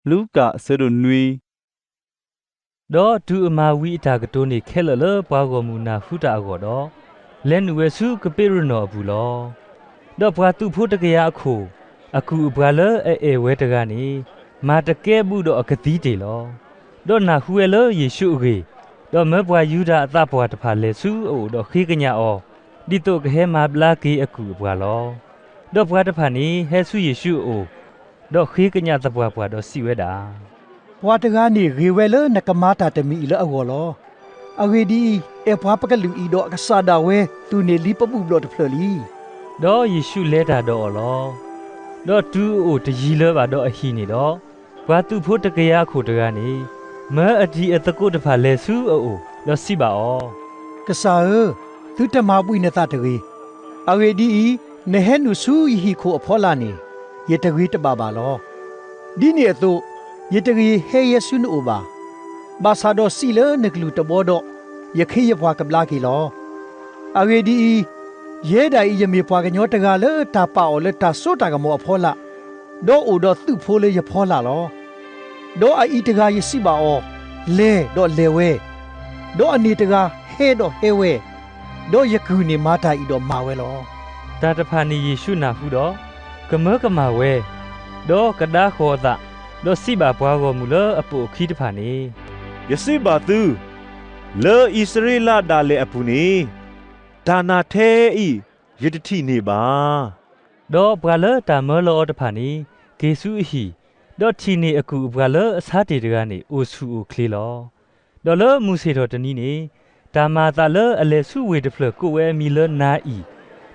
လူၤကၣ်အဆၢဒိၣ်နွံ. ဒီးတုၤအမၤဝံၤအတၢ်ကတိၤန့ၣ်ခဲလၢာ်လၢပှၤဂီၢ်မုၢ်နၢ်ဟူတၢ်အဂီၢ်ဒီး, လဲၤနုာ်ဝဲဆူကပ့းရနီၣ်အပူၤလီၤ. ဒီးပှၤသုးဖိတကယၤအခိၣ်, အကူၣ်အပှၤလၢအအဲၣ်ဝဲတဂၤန့ၣ်, မၤတကဲဘူးဒီးအကသံတ့ၢ်လီၤ. ဒီးနၢ်ဟူဝဲလၢယ့ၣ်ၡူးအဂ့ၢ်, ဒီးမၢပှၤယူဒၤအသးပှၢ်တဖၣ်လဲၤဆူအအိၣ်ဒီးဃ့ကညးအီၤ, ဒ်သိးကဟဲမၤဘျါက့ၤအကူၣ်အပှၤလီၤ. ဒီးပှၤတဖၣ်န့ၣ်ဟဲဆူယ့ၣ်ၡူးအအိၣ်, ဒီးဃ့ကညးသပှၢ်ပှၢ်ဒီးစံးဝဲဒၣ်, ပှၤတဂၤန့ၣ်ဂ့ၤဝဲလၢနကမၤတၢ်တမံၤအံၤလၢအဂီၢ်လီၤ. အဂ့ၢ်ဒ်အံၤ, အဲၣ်ပှၤပကလုာ်အံၤဒီးအကစၢ်ဒၣ်ဝဲသုးန့ၢ်လံပဘူၣ်ဘျီၣ်တဖျၢၣ်လံ. ဒီးယ့ၣ်ၡူးလဲၤတၢ်ဒီးအီၤလီၤ. ဒီးတုၤအအိၣ်တယံၤလၢၤဘၣ်ဒီးအဟံၣ်န့ၣ်ဒီး, ပှၤသုးဖိတကယၤအခိၣ်တဂၤန့ၣ်, မၢအတံၤအသကိးတဖၣ်လဲၤဆူအအိၣ်, ဒီးစံးဘၣ်အီၤ, ကစၢ်ဧၢ, သုတမၤဘှံးနသးတဂ့ၤ. အဂ့ၢ်ဒ်အံၤ, နဟဲနုာ်ဆူယဟံၣ်ခိၣ်အဖီလာ်န့ၣ်, ယတဂ့ၤတဘၣ်ဘၣ်လီၤ. ဒ်န့ၣ်အသိး, ယတဂ့ၤဟဲယဲဆူနအိၣ်ဘၣ်. ဘၣ်ဆၣ်ဒီးစံးလၢနကလုၢ်တဘီဒီး, ယခ့ယပှၤကဘျါက့ၤလီၤ. အဂ့ၢ်ဒ်အံၤ, ယဲဒၣ်အံၤယမ့ၢ်ပှၤကညီတဂၤလၢတၢ်ပာ်အီၤလၢတၢ်စိတၢ်ကမီၤအဖီလာ်, ဒီးအိၣ်ဒီးသုးဖိလၢယဖီလာ်လီၤ. ဒီးအအံၤတဂၤယစံးဘၣ်အီၤ, လဲၤဒီးလဲၤဝဲ, ဒီးအန့ၣ်တဂၤဟဲဒီးဟဲဝဲ, ဒီးယကုၢ်န့ၣ်မၤတၢ်အံၤဒီးမၤဝဲလီၤ. တၢ်တဖၣ်န့ၣ်ယ့ၣ်ၡူးနၢ်ဟူဒီး, ကမၢကမၣ်ဝဲ, ဒီးကဒါဃီၤအသး, ဒီးစံးဘၣ်ပှၤဂီၢ်မုၢ်လၢအပိာ်အခံတဖၣ်န့ၣ်, ယစံးဘၣ်သု, လၢအံၣ်စရ့လးဒၣ်လဲာ်အပူၤန့ၣ်, တၢ်နာ်ထဲအံၤယတထံၣ်န့ၢ်ဘၣ်. ဒီးပှၤလၢတၢ်မၢလီၤအီၤတဖၣ်န့ၣ်, က့ၤဆူအဟံၣ်, ဒီးထံၣ်န့ၢ်အကူၣ်အပှၤလၢအဆါတ့ၢ်တဂၤန့ၣ်အိၣ်ဆူၣ်အိၣ်ချ့လီၤ. ဒီးလၢမုၢ်ဆ့ၣ်ထီၣ်တနံၤန့ၣ်, တၢ်မၤအသးလၢအလဲၤဆူဝ့ၢ်တဖျၢၣ်ကိးဝဲအမံၤလၢနၤအံၣ်,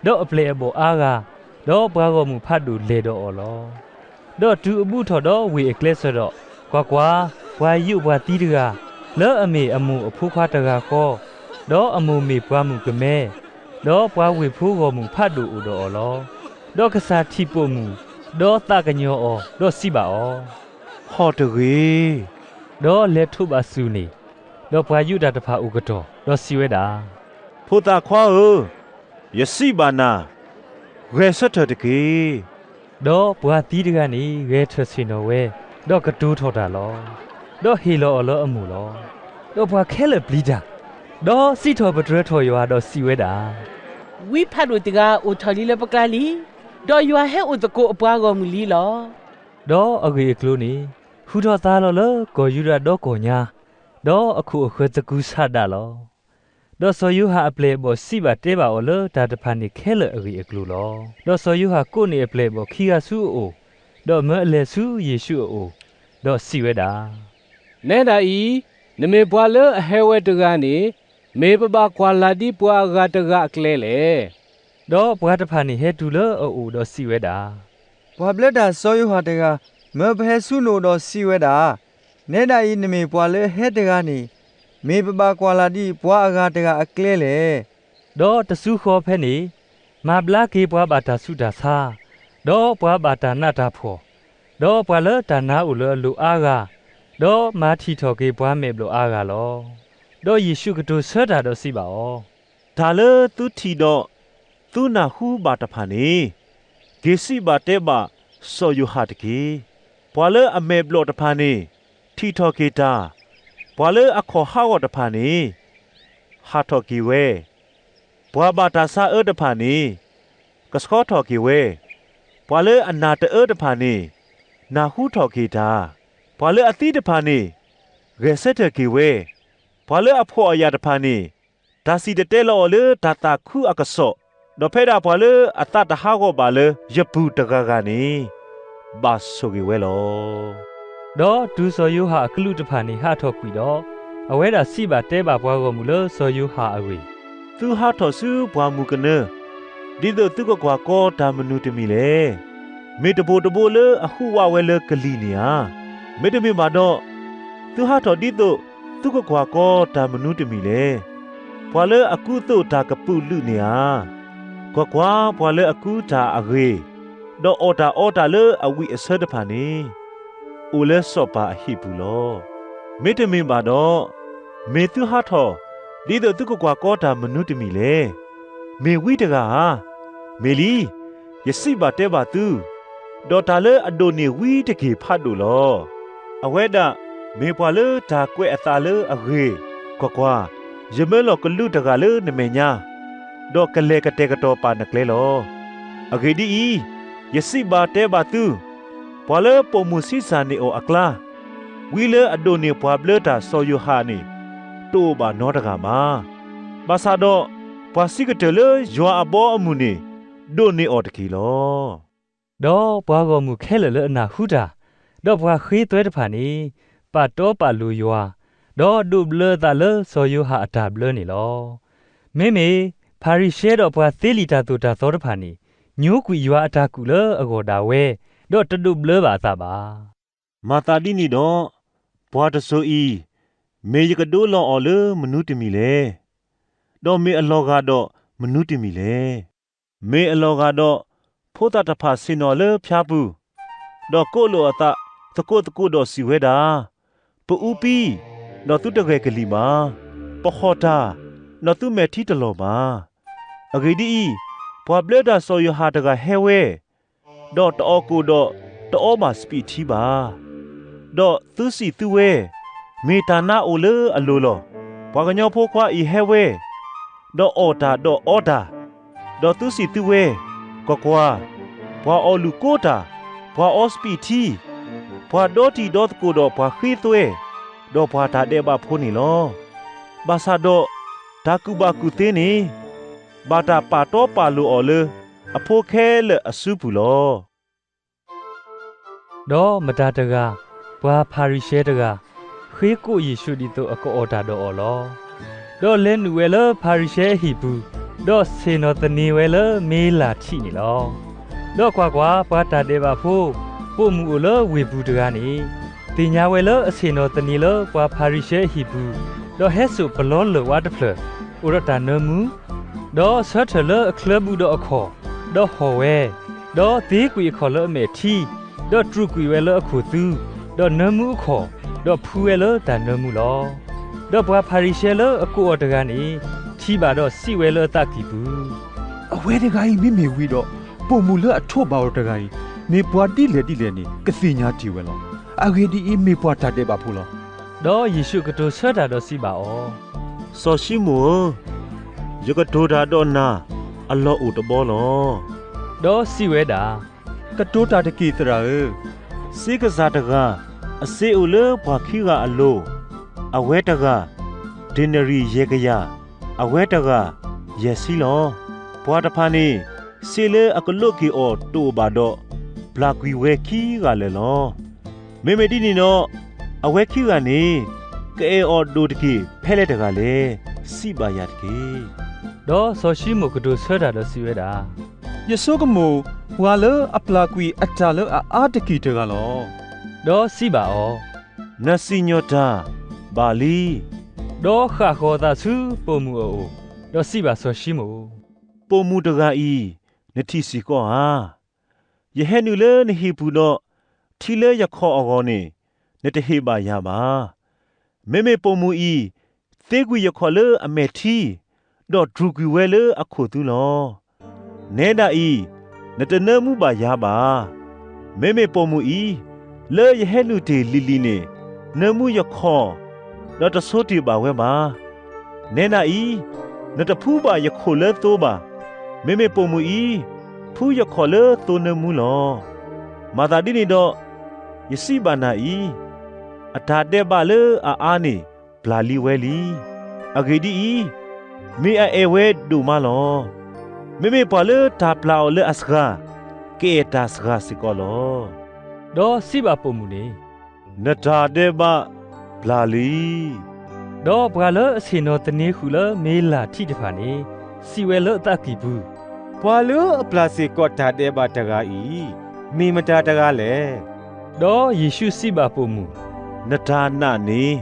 ဒီးအပျဲၢ်အဘီၣ်အါဂၤ, ဒီးပှၤဂီၢ်မုၢ်ဖးဒိၣ်လဲၤဒီးအီၤလီၤ. ဒီးတုၤအဘူးထီၣ်ဒီးဝ့ၢ်အကျဲစၢၤဒီး, ကွၢ်ကွၢ်, ပှၤယိးပှၤသံတဂၤ, လၢအမ့ၢ်အမိၢ်အဖိခွါတဂၤဃီ, ဒီးအမိၢ်မ့ၢ်ပှၤမုၣ်ကမဲ, ဒီးပှၤဝ့ၢ်ဖိဂီၢ်မုၢ်ဖးဒိၣ်အိၣ်ဒီးအီၤလီၤ. ဒီးကစၢ်ထံၣ်ပိာ်မုၣ်, ဒီးသးကညီၤအီၤ, ဒီးစံးဘၣ်အီၤ, ဟီၣ်တဂ့ၤ, ဒီးလဲၤထိးဘၣ်စူၢ်န့ၣ်, ဒီးပှၤယူဒၤတဖၣ်အိၣ်ကတီၢ်, ဒီးစံးဝဲဒၣ်, ဖိသၣ်ခွါဧၢ, ယစံးဘၣ်နၤ, ဂဲၤဆၢထၢၣ်တက့ၢ်. ဒီးပှၤသံတဂၤန့ၣ်ဂဲၤထၢၣ်ဆ့ၣ်နီၤဝဲ, ဒီးကတိၤထီၣ်တၢ်လီၤ. ဒီးဟ့ၣ်လီၤအီၤလၢအမိၢ်လီၤ. ဒီးပှၤခဲလၢာ်ပျံၤတၢ်, ဒီးစံးထီၣ်ပတြၢၤထီၣ်ယွၤဒီးစံးဝဲဒၣ်, ဝံဖးဒိၣ်တဂၤအိၣ်ထီၣ်လံလၢပကျါလံ, ဒီးယွၤဟဲအိၣ်သကိးအပှၤဂီၢ်မုၢ်လံလီၤ. ဒီးအဂ့ၢ်အကျိၤန့ၣ်, ဟူထီၣ်သါလီၤလၢကီၢ်ယူဒၤဒီကီၢ်ညါ, ဒီးအခိၣ်အဃၢၤသကုၤဆးဒးလီၤ. ဒီးစီၤယိၤဟၣ်အပျဲၢ်အဘီၣ်စံးဘၣ်တဲဘၣ်အီၤလၢတၢ်တဖၣ်န့ၣ်ခဲလၢာ်အဂ့ၢ်အကျိၤလီၤ. ဒီးစီၤယိၤဟၣ်ကိးန့ၢ်အပျဲၢ်အဘီၣ်ခံဂၤဆူအအိၣ်, ဒီးမၢအလဲၤဆူယ့ၣ်ၡူးအအိၣ်, ဒီးစံးဝဲဒၣ်, နဲဒၣ်အံၤ, နမ့ၢ်ပှၤလၢအဟဲဝဲတဂၤန့ၣ်, မ့ၢ်ပဘၣ်ကွၢ်လၢ်ဒ်ပှၤအဂၤတဂၤအကျဲလဲၣ်. ဒီးပှၤတဖၣ်န့ၣ်ဟဲတုၤလၢအအိၣ်ဒီးစံးဝဲဒၣ်, ပှၤဘျၢတၢ်စီၤယိၤဟၣ်တဂၤ, မၢပဟဲဆူနအိၣ်ဒီးစံးဝဲဒၣ်, နဲဒၣ်အံၤနမ့ၢ်ပှၤလၢအဟဲတဂၤန့ၣ်, မ့ၢ်ပဘၣ်ကွၢ်လၢ်ဒ်ပှၤအဂၤတဂၤအကျဲလဲၣ်. ဒီးတစုဃီၤဖဲန့ၣ်, မၤဘျါက့ၤပှၤဘၣ်တၢ်ဆူးတၢ်ဆါ, ဒီးပှၤဘၣ်တၢ်နးတၢ်ဖှီၣ်, ဒီးပှၤလၢတၢ်နါအိၣ်လၢအလိၤအါဂၤ, ဒီးမၤထံၣ်ထီၣ်က့ၤပှၤမဲာ်ဘျီၣ်အါဂၤလီၤ. ဒီးယ့ၣ်ၡူးကတိၤဆၢတၢ်ဒီးစံးဘၣ်အီၤ, တၢ်လၢသုထံၣ်ဒီး သုနၢ်ဟူဘၣ်တဖၣ်န့ၣ်, က့ၤစံးဘၣ်တဲဘၣ်စီၤယိၤဟၣ်တက့ၢ်. ပှၤလၢအမဲာ်ဘျီၣ်တဖၣ်န့ၣ်, ထံၣ်ထီၣ်က့ၤတၢ်, ပှၤလၢအခီၣ်ဟးဂီၤတဖၣ်န့ၣ်, ဟးထီၣ်က့ၤဝဲ, ပှၤဘၣ်တၢ်ဆါအၢတဖၣ်န့ၣ်, ကဆှီထီၣ်က့ၤဝဲ, ပှၤလၢအနၢ်တအၢတဖၣ်န့ၣ်, နၢ်ဟူထီၣ်က့ၤတၢ်, ပှၤလၢအသံတဖၣ်န့ၣ်, ဂဲၤဆၢထၢၣ်က့ၤဝဲ, ပှၤလၢအဖှီၣ်အယာ်တဖၣ်န့ၣ်, တၢ်စံၣ်တဲၤတဲလီၤအီၤလၢတၢ်သးခုအကစီၣ်, ဒီးဖဲဒၣ်ပှၤလၢအသးတဟးဂီၤဘၣ်လၢယပူၤတဂၤဂၤန့ၣ်, ဘၣ်ဆိၣ်ဂ့ၤဝဲလီၤ. ဒီးတုၤစီၤယိၤဟၣ်အကလူးတဖၣ်န့ၣ်ဟးထီၣ်ကွံာ်ဒီး, အဝဲဒၣ်စံးဘၣ်တဲဘၣ်ပှၤဂီၢ်မုၢ်လၢစီၤယိၤဟၣ်အဂ့ၢ်, သုဟးထီၣ်ဆူပှၢ်မုၢ်ကနၢ, ဒ်သိးသုကကွၢ်ကီတၢ်မနုၤတမံၤလဲၣ်. မ့ၢ်တဘိးတဘိလၢအဟူးဝးဝဲလၢကလံၤန့ၣ်ဧါ. မ့တမ့ၢ်ဘၣ်ဒီး, သုဟးထီၣ်ဒ်သိးသုကကွၢ်ကီတၢ်မနုၤတမံၤလဲၣ်. ပှၤလၢအကူသိးတၢ်ကပုာ်လုးန့ၣ်ဧါ. ကွၢ်ကွၢ်, ပှၤလၢအကူတၢ်အဂ့ၤ, ဒီးအီၣ်တၢ်အီတၢ်လၢအဝံၣ်အဆၢတဖၣ်န့ၣ်, အိၣ်လၢစီၤပၤအဟံၣ်ပူၤလီၤ. မ့တမ့ၢ်ဘၣ်ဒီး, မ့ၢ်သုဟးထီၣ်, ဒ်သိးသုကကွၢ်ကီတၢ်မနုၤတမံၤလဲၣ်. မ့ၢ်ဝံတဂၤဧါ. မ့ၢ်လံ, ယစံးဘၣ်တဲဘၣ်သု, ဒီးတၢ်လၢအဒိၣ်န့ၢ်ဝံတက့ၢ်ဖးဒိၣ်လီၤ. အဝဲဒၣ်မ့ၢ်ပှၤလၢတၢ်ကွဲးအသးလၢအဂ့ၤ, ကွၢ်ကွၢ်, ယမၢလီၤကလူးတဂၤလၢနမဲာ်ညါ, ဒီးကလဲၤကတဲာ်ကတီၤပာ်နကျဲလီၤ. အဂ့ၢ်ဒ်အံၤ, ယစံးဘၣ်တဲဘၣ်သု, ပှၤလၢပိာ်မုၣ်ဆံးစၢ်န့ၢ်အီၤအကျါ, ဝံလၢအဒိးန့ၢ်ပှၤဘျၢတၢ်စီၤယိၤဟၣ်န့ၣ်, တအိၣ်ဘၣ်နီတဂၤဘၣ်. ဘၣ်ဆၣ်ဒီးပှၤစံးကတၢၢ်လၢယွၤအဘီအမုၢ်န့ၣ်, ဒိးန့ၢ်အီၤတက့ၢ်လီၤ. ဒီးပှၤဂီၢ်မုၢ်ခဲလၢာ်လၢအနၢ်ဟူတၢ်, ဒီးပှၤဃ့သွဲတဖၣ်န့ၣ်, ပာ်တီပာ်လိၤယွၤ, ဒီးဒိးဘျၢအသးလၢစီၤယိၤဟၣ်အတၢ်ဘျၢန့ၣ်လီၤ. မ့မ့ၢ်ဖၤရံၤၡဲဒီးပှၤသ့လံာ်တၢ်သိၣ်တၢ်သီတဖၣ်န့ၣ်, ညိကွံာ်ယွၤအတၢ်ကူၣ်လၢအဂီၢ်ဒၣ်ဝဲ, ဒီးတဒိးဘျၢဘၣ်အသးဘၣ်. မၤသးဒ်န့ၣ်ဒီး, ပှၤတစိၤအံၤ, မ့ၢ်ယကဒိလီၤအီၤလၢမနုၤတမံၤလဲၣ်. ဒီးမ့ၢ်အလီၤဂာ်ဒီးမနုၤတမံၤလဲၣ်. မ့ၢ်အလီၤဂာ်ဒီး, ဖိသၣ်တဖၣ်ဆ့ၣ်နီၤလၢဖၠါပူၤ, ဒီးကိးလိာ်အသးသကိးသကိးဒီးစံးဝဲဒၣ်, ပအူပံ, ဒီးသုတဂဲၤကလံၣ်ဘၣ်. ပဟီၣ်တၢ်, ဒီးသုမဲာ်ထံတလီၤဘၣ်. အဂ့ၢ်ဒ်အံၤ, ပှၤဘျၢတၢ်စီၤယိၤဟၣ်တဂၤဟဲဝဲ, ဒီးတအီၣ်ကိၣ်ဒီးတအီဘၣ်စပံးထံဘၣ်. ဒီးသုစံးသုဝဲ, မ့ၢ်တၢ်နါအိၣ်လၢအလိၤလီၤ. ပှၤကညီဖိခွါအံၤဟဲဝဲ, ဒီးအီၣ်တၢ်ဒီးအီတၢ်, ဒီးသုစံးသုဝဲ, ကွၢ်ကွၢ်, ပှၤအီၣ်လုၣ်ကိတၢ်, ပှၤအီစပံးထံ, ပှၤဒီတံၤဒီသကိးဒီးပှၤဃ့သွဲ, ဒီးပှၤတၢ်ဒဲးဘးဖိန့ၣ်လီၤ. ဘၣ်ဆၣ်ဒီး, တၢ်ကူၣ်ဘၣ်ကူၣ်သ့န့ၣ်, ဘၣ်တၢ်ပာ်တီပာ်လိၤအီၤလၢအဖိခဲလၢာ်အစုပူၤလီၤ. ဒီးမတၤတဂၤ, ပှၤဖၤရံၤၡဲတဂၤ, ဃ့ကိးယ့ၣ်ၡူးဒ်သိးအကအီၣ်တၢ်ဒီးအီၤလီၤ. ဒီးလဲၤနုာ်ဝဲလၢဖၤရံၤၡဲအဟံၣ်ပူၤ, ဒီးဆ့ၣ်နီၤသန့ၤဝဲလၢမ့လၢ်ထံးန့ၣ်လီၤ. ဒီးကွၢ်ကွၢ်, ပှၤတၢ်ဒဲးဘးဖိ, ပိာ်မုၣ်အိၣ်လၢဝ့ၢ်ပူၤတဂၤန့ၣ်, သ့ၣ်ညါဝဲလၢအဆ့ၣ်နီၤသန့ၤလၢပှၤဖၤရံၤၡဲအဟံၣ်ပူၤ, ဒီးဟဲစိာ်ပလီလၢၢ်ဝါတဖျၢၣ်, အိၣ်ဒီးတၢ်နၢမူ ဒီးဆၢထၢၣ်လၢအချၢဘူးဒီးအခီၣ်, ဒီးဟီၣ်ဝဲ, ဒီးသ့ကွံာ်အခီၣ်လၢအမဲာ်ထံ, ဒီးတြူာ်ကွံာ်ဝဲလၢအခိၣ်သူ, ဒီးနၢမူအခီၣ်, ဒီးဖှူဝဲလၢတၢ်နၢမူလီၤ. ဒီးပှၤဖၤရံၤၡဲလၢအကိးအီၤတဂၤန့ၣ်, ထံၣ်ဘၣ်ဒီးစံးဝဲလၢအသးကံၢ်ပူၤ, အဝဲတဂၤအံၤမ့မ့ၢ်ဝံဒီး, ပိာ်မုၣ်လၢအထိးဘၣ်အီၤတဂၤအံၤ, မ့ၢ်ပှၤဒ်လဲၣ်ဒ်လဲၣ်န့ၣ် ကသ့ၣ်ညါတ့ၢ်ဝဲလီၤ. အဂ့ၢ်ဒ်အံၤ, မ့ၢ်ပှၤတၢ်ဒဲးဘးဖိလီၤ. ဒီးယ့ၣ်ၡူးကတိၤဆၢတၢ်ဒီးစံးဘၣ်အီၤ, စီၤၡံမိၣ်ဧၢ, ယကတိၤတၢ်ဒီးနၤအလီၢ်အိၣ်တဘီလီၤ. ဒီးစံးဝဲဒၣ်, ကတိၤတၢ်တက့ၢ်သရၣ်ဧၢ. စ့ကစၢ်တဂၤအစ့အိၣ်လၢပှၤခံဂၤအလိၤ, အဝဲတဂၤ, ဒ့နရံၣ်ယဲၢ်ကယၤ, အဝဲတဂၤ, ယဲၢ်ဆံလီၤ. ပှၤတဖၣ်န့ၣ်, စ့လၢအကလိးက့ၤအီၤတအိၣ်ဘၣ်ဒီး, ပျၢ်ကွံာ်ဝဲခံဂၤလၢာ်လီၤ. မ့မ့ၢ်ဒ်န့ၣ်ဒီး, အဝဲခံဂၤန့ၣ်, ကအဲၣ်အီၤဒိၣ်တက့ၢ်ဖဲလဲၣ်တဂၤလဲၣ်. စံးဘၣ်ယၤတက့ၢ်. ဒီးစီၤၡံမိၣ်ကတိၤဆၢတၢ်ဒီးစံးဝဲဒၣ်, ယဆိကမိၣ်ပှၤလၢအပျၢ်ကွံာ်အတၢ်လၢအအါတက့ၢ်တဂၤလီၤ. ဒီးစံးဘၣ်အီၤ, နစံၣ်ညီၣ်တၢ်ဘၣ်လံ. ဒီးဃၣ်ဃီၤအသးဆူပိာ်မုၣ်အအိၣ်, ဒီးစံးဘၣ်စီၤၡံမိၣ်, ပိာ်မုၣ်တဂၤအံၤ, နထံၣ်စ့ၢ်ကီးဧါ. ယဟဲနုာ်လၢနဟံၣ်ပူၤဒီး, ထံလၢယခီၣ်အဂီၢ်န့ၣ်, နတဟ့ၣ်ဘၣ်ယၤဘၣ်. မ့မ့ၢ်ပိာ်မုၣ်အံၤ, သ့ကွံာ်ယခီၣ်လၢအမဲာ်ထံ, ဒီးတြူာ်ကွံာ်ဝဲလၢအခိၣ်သူလီၤ. နဲဒၣ်အံၤ, နတနၢမူဘၣ်ယၤဘၣ်. မ့မ့ၢ်ပိာ်မုၣ်အံၤ, လၢယဟဲနုာ်တ့ၢ်လံၤလံၤန့ၣ်, နၢမူယခီၣ်, ဒီးတဆိတ့ၢ်ဘၣ်ဝဲဘၣ်. နဲဒၣ်အံၤ, နတဖှူဘၣ်ယခိၣ်လၢသိဘၣ်. မ့မ့ၢ်ပိာ်မုၣ်အံၤ, ဖှူယခီၣ်လၢသိနၢမူလီၤ. မၤသးဒ်န့ၣ်ဒီး, ယစံးဘၣ်နၤအံၤ, အတၢ်ဒဲးဘးလၢအအါန့ၣ်ပျၢ်လံဝဲလံ. အဂ့ၢ်ဒ်အံၤ, မ့ၢ်အအဲၣ်ဝဲဒိၣ်မးလီၤ. မ့မ့ၢ်ပှၤလၢတၢ်ပျၢ်အီၤလၢအစှၤ, ကအဲၣ်တၢ်စှၤစ့ၢ်ကီးလီၤ. ဒီးစံးဘၣ်ပိာ်မုၣ်န့ၣ်, နတၢ်ဒဲးဘးပျၢ်လံ. ဒီးပှၤလၢအဆ့ၣ်နီၤသန့ၤဃုာ်လၢမ့လၢ်ထံးတဖၣ်န့ၣ်, စံးဝဲလၢအသးကံၢ်ပူၤ, ပှၤလၢအပျၢ်စ့ၢ်ကီးတၢ်ဒဲးဘးတဂၤအံၤ, မ့ၢ်မတၤတဂၤလဲၣ်. ဒီးယ့ၣ်ၡူးစံးဘၣ်ပိာ်မုၣ်, နတၢ်နာ်န့ၣ်,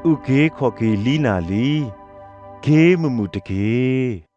အုၣ်က့ၤခီၣ်က့ၤလံနၤလံ. က့ၤမုာ်မုာ်တက့ၢ်.